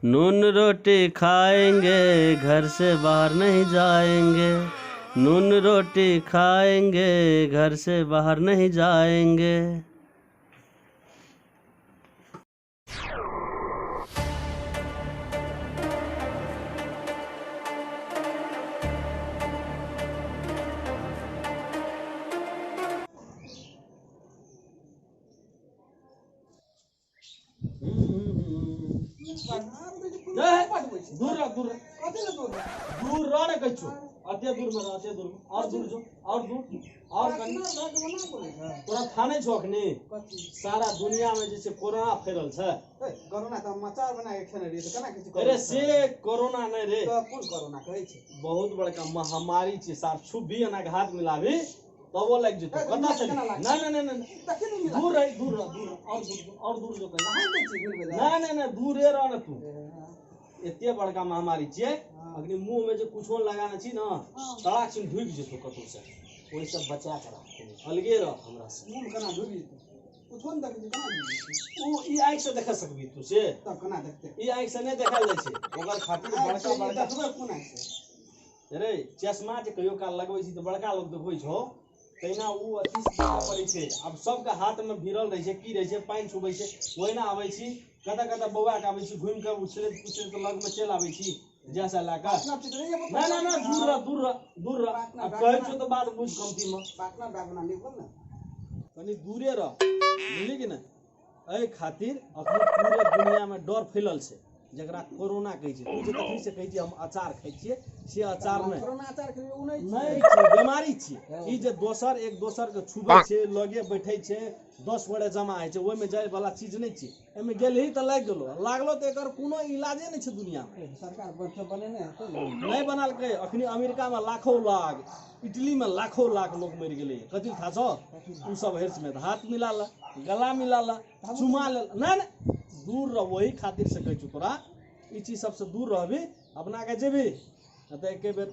नून रोटी खाएंगे घर से बाहर नहीं जाएंगे, नून रोटी खाएंगे घर से बाहर नहीं जाएंगे। दूर रह, दूर रह, दूर रह ने कहै छौ, अते दूर में रह, अते दूर में, और दूर जो, और दूर, और कनी। तोरा था नहीं छौ अखनी सारा दुनिया में जे छै कोरोना फैलल छै। कोरोना त हम अचार बना के खेने रहियै त केना कहै छै? अरे से कोरोना नहीं रे, त कोन कोरोना कहै छै? बहुत बड़का महामारी छै सार, छुबी एना के हाथ मिलाबी तबो लागि जेतौ। कतऽ से? ना ना ना ना, दूर रह, दूर रह, दूर, और दूर, और दूर जो कनी। ना ना ना, दूरे रह न तू। एते बड़का महामारी छियै, अखनी मुंह में जे कुछो लगाने छी न, तड़ाक सिन ढुकि जेतौ कतौ से, ओहि सब बचा के राख, अलगे रह हमरा से। मुंह में केना ढुकि जेतौ? कुछो नै देखै छी, केना ढुकि जेतौ? उ ई आँखि से देख सकबी तू से? तब केना देखतै? ई आँखि से नहि देखल जाइ छै, ओकर खातिर बड़का बड़का देखबै कोन आँखि से? रे चश्मा जे कहियो काल लगबै छी तऽ बड़का लोक देखबै छौ, तहिना उ अथी से देखऽ पड़ै छै। आब सबके हाथ में भिड़ल रहै छै, की रहै छै, पानि छुबै छै, ओहिना आबै छी, कतऽ कतऽ बौआ के आबै छी, घुमि के उछलैत पुछलैत लग में चलि आबै छी, जैसा लए कऽ। ना ना ना, दूर रह, दूर रह, दूर रह। आब कहै छौ तऽ बात बुझ कमती में, कनी दूरे रह, बुझली कि नहि? एहि खातिर अखन पूरे दुनिया में डर फैलल छै, जकरा कोरोना कहै छै। तू जे तखनी से कहै छियै हम अचार खाइ छियै, से अचार नहि, कोरोना अचार खेबै ओ नहि नहि छै, बीमारी छियै। ई जे दोसर एक दोसर के छुबै छै, लगे बैठै छै, 10 गोटे जमा होइ छै, ओहिमे जाय वाला चीज नहि छै। एहिमे गेलही तऽ लागि गेलो, लागलो तऽ एकर कोनो इलाजे नहि छै दुनिया में। सरकार बनेने हेतै ने? नहि बनेलकै। अखनी अमेरिका में लाखों लाख, इटली में लाखों लाख लोग मरि गेलै। कथी था छौ? ओ सब हेर्स में हाथ मिला ला, गला मिला ला, चुमा ले, नहि नहि, दूर रह। वही खातिर से कहै छौ तोरा, ई चीज सबसे दूर रहबी, अपना के जेबी तऽ एके बेर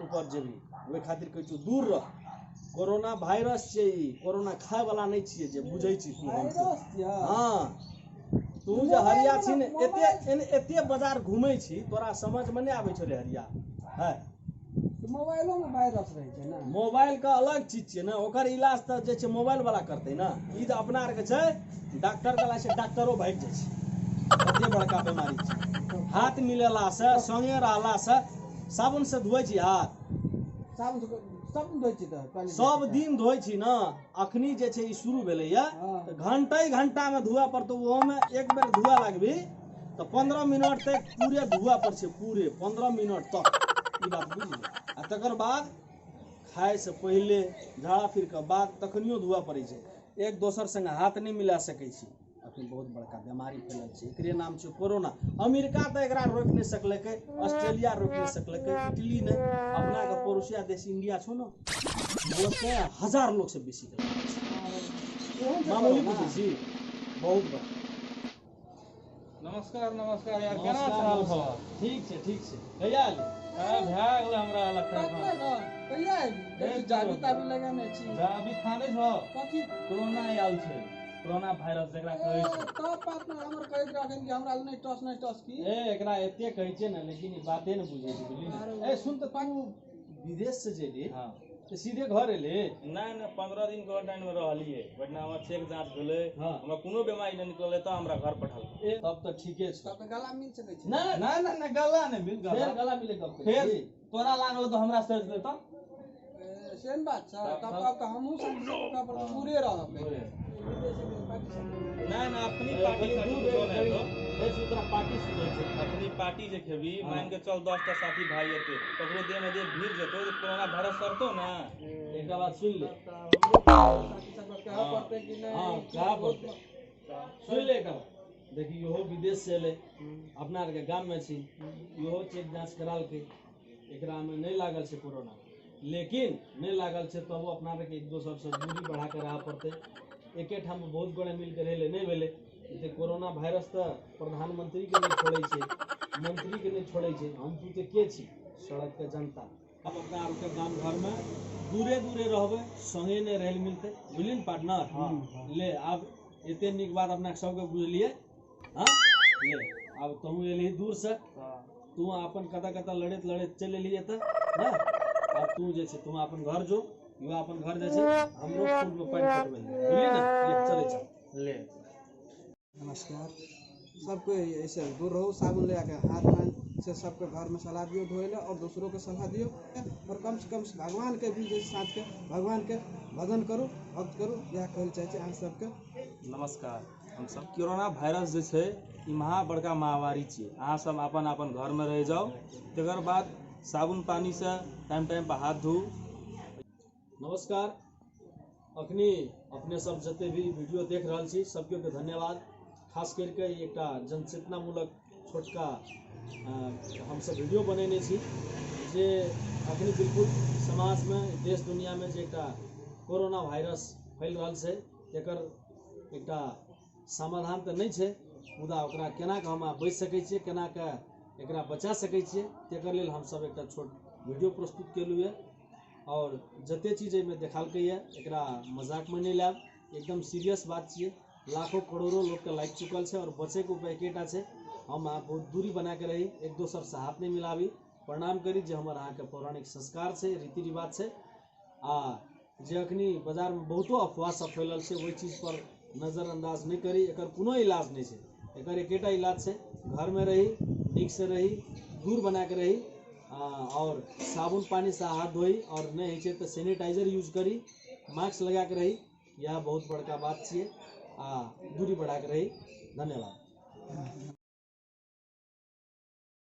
ऊपर जेबी, ओहि खातिर कहै छौ दूर रह। कोरोना वायरस छियै ई, कोरोना खाय वाला नहि छियै जे बुझै छी तू। हाँ, तू जे हरिया छी ने, एते एते बाजार घूमै छी, तोरा समझ में नहि आबै छौ रे हरिया। है मोबाइलो में वायरस रहै छै ने? मोबाइल के अलग चीज छियै ने, ओकर इलाज तऽ जे छै मोबाइल वाला करतै ने। ई तऽ अपना आरके छै डॉक्टर वाला छै, डॉक्टरो भागि जाइ छै, एते बड़का बीमारी छै। हाथ मिलेला से, संगे रहला से, साबुन से धोइ छी हाथ? साबुन सब दिन धोइ छी तऽ? सब दिन धोइ छी ने। अखनी जे छै ई शुरू भेलैया तऽ घंटे घंटा में धुआ पड़तौ, ओहोमे एक बेर धुआ लगबी तऽ 15 मिनट तक पूरे धुआ पर छै, पूरे 15 मिनट तक, ई बात बुझली। आ तकर बाद खाय से पहिले, झाड़ा फिर के बाद तखनियो धुआ पड़ै छै। एक दोसर संगे हाथ नहि मिला सकै छी। अखन बहुत बड़का बीमारी फैलल छै, एकरे नाम छै कोरोना। अमेरिका तऽ एकरा रोकि नहि सकलकै, ऑस्ट्रेलिया रोकि नहि सकलकै, इटली नहि, अपना के पड़ोसिया देश इंडिया छौ ने, ओतऽ 1000 लोग से बेसी के मामूली बुझै छी, बहुत बड़ा। नमस्कार नमस्कार यार, केना हाल खबर? ठीक छै, ठीक छै। कहिया एली? भए गेलै हमरा लगता है। कहिया एली? जाबी ताबी लगेने छी? जाबी थाने छौ? कथी? कोरोना आयल छै, कोरोना वायरस जकरा कहै छै। तब पार्टनर हमर कहैत रहखिन कि हमरा नहि टस नहि टस की। ए एकरा एते कहै छै ने, लेकिन ई बाते ने बुझै छै, बुझली ने? ए सुन तऽ, तू विदेश से जेली तऽ सीधे घर एली? नहि नहि, 15 दिन क्वारंटाइन में रहलियै, बढ़िआँ हमर चेक जाँच भेलै, हमरा कोनो बीमारी नहि निकललै, तऽ हमरा घर पठालकै। तब तऽ ठीके छै। तब तऽ गला मिल सकै छै। नहि नहि नहि नहि, गला नहि मिल, गला फेर गला मिले गप फेर तोरा लागल तऽ हमरा सर देतौ। सेम बात छै। तब तऽ हमहूँ सब ओकरा पर दूरे रहब। नहि नहि, अपनी पार्टी पार्टी सुनै छै, अपनी पार्टी जे खेबी, मान के चल 10 टा साथी भाई एते, ककरो देह में देह भीड़ जेतौ तऽ कोरोना वायरस सरतौ ने। एकटा बात सुन ले, कहऽ पड़तै कि नहि? हाँ, कहऽ पड़तै। सुन ले एकटा बात, देखी इहो विदेश से एलै, अपना आरके गाम में छी, इहो चेक जाँच करालकै, एकरा में नहि लागल छै कोरोना, लेकिन नहि लागल छै तबो अपना आरके एक दोसर से दूरी बढ़ा के रहऽ पड़तै। एके ठाम बहुत गोटे मिलके रहै नहि भेलै। जे कोरोना वायरस तऽ प्रधानमंत्री के नहि छोड़ै छै, मंत्री के नहि छोड़ै छै, हम तू तऽ के छी, सड़क के जनता। अब अपना आरके गाम घर में दूरे दूरे रहबै, संगे नहि रहै मिलतै, बुझली ने पार्टनर? ले आब एते नीक बात अपना सबके बुझलियै। हाँ ले। आब तहूँ एलही दूर से, तू अपन कतऽ कतऽ लड़ैत लड़ैत चलि एलही एतऽ ने। आब तू जे छै तू अपन घर जो, युवा अपन घर जाइ छै, हमरो फूलमे पानि पटबै लए, बुझलियै ने? ले चलै चल ले। नमस्कार सबको, ऐसे दूर रहो, साबुन ले आके हाथ पान से सबके घर में सलाह दियो धोए ले और दूसरों के सलाह दियो, और कम से कम भगवान के भी जे साँझ के भगवान के भजन करू, भक्त करू, इएह कहै लए चाहै छी अहाँ सबके। नमस्कार, हमसब कोरोना वायरस जे छै ई महा बड़का महामारी छियै। अहाँ सब अपन अपन घरमे रहि जाउ, तकर बाद साबुन पानिसँ टाइम टाइम पर हाथ धोउ। नमस्कार, अखनी अपने सब जते भी वीडियो देख रहल छी सबके के धन्यवाद। खास करिके ई एकटा जनचेतनामूलक छोटका हमसब वीडियो बनेने छी जे अखनी बिल्कुल समाजमे देश दुनियामे जे एकटा कोरोना वायरस फैल रहल छै एकर एकटा समाधान तऽ नहि छै, मुदा ओकरा केना कऽ हम बचि सकै छियै, केना कऽ एकरा बचा सकै छियै, तेकर लेल हमसब एकटा छोट वीडियो प्रस्तुत केलहुँ यऽ। और जते चीज एहिमे देखालकैए एकरा मजाकमे नहि लायब, एकदम सीरियस बात छियै। लाखों करोड़ों लोकके लागि चुकल छै और बचैके उपाय एकेटा छै, हम अहाँ बहुत दूरी बनाके रही, एक दोसरसँ हाथ नहि मिलाबी, प्रणाम करी जे हमर अहाँके पौराणिक संस्कार छै, रीति रिवाज छै। आ जे अखनी बाजारमे बहुतो अफवाह सब फैलल छै ओहि चीजपर नजरअंदाज नहि करी, एकर कोनो इलाज नहि छै, एकर एकेटा इलाज छै, घरमे रही, नीकसँ रही, दूर बनाके रही, और साबुन पानिसँ हाथ धोई, और नहि होइ छै तऽ सैनिटाइजर यूज करी, मास्क लगाके रही, इएह बहुत बड़का बात छियै, आ दूरी बढ़ाके रही। धन्यवाद।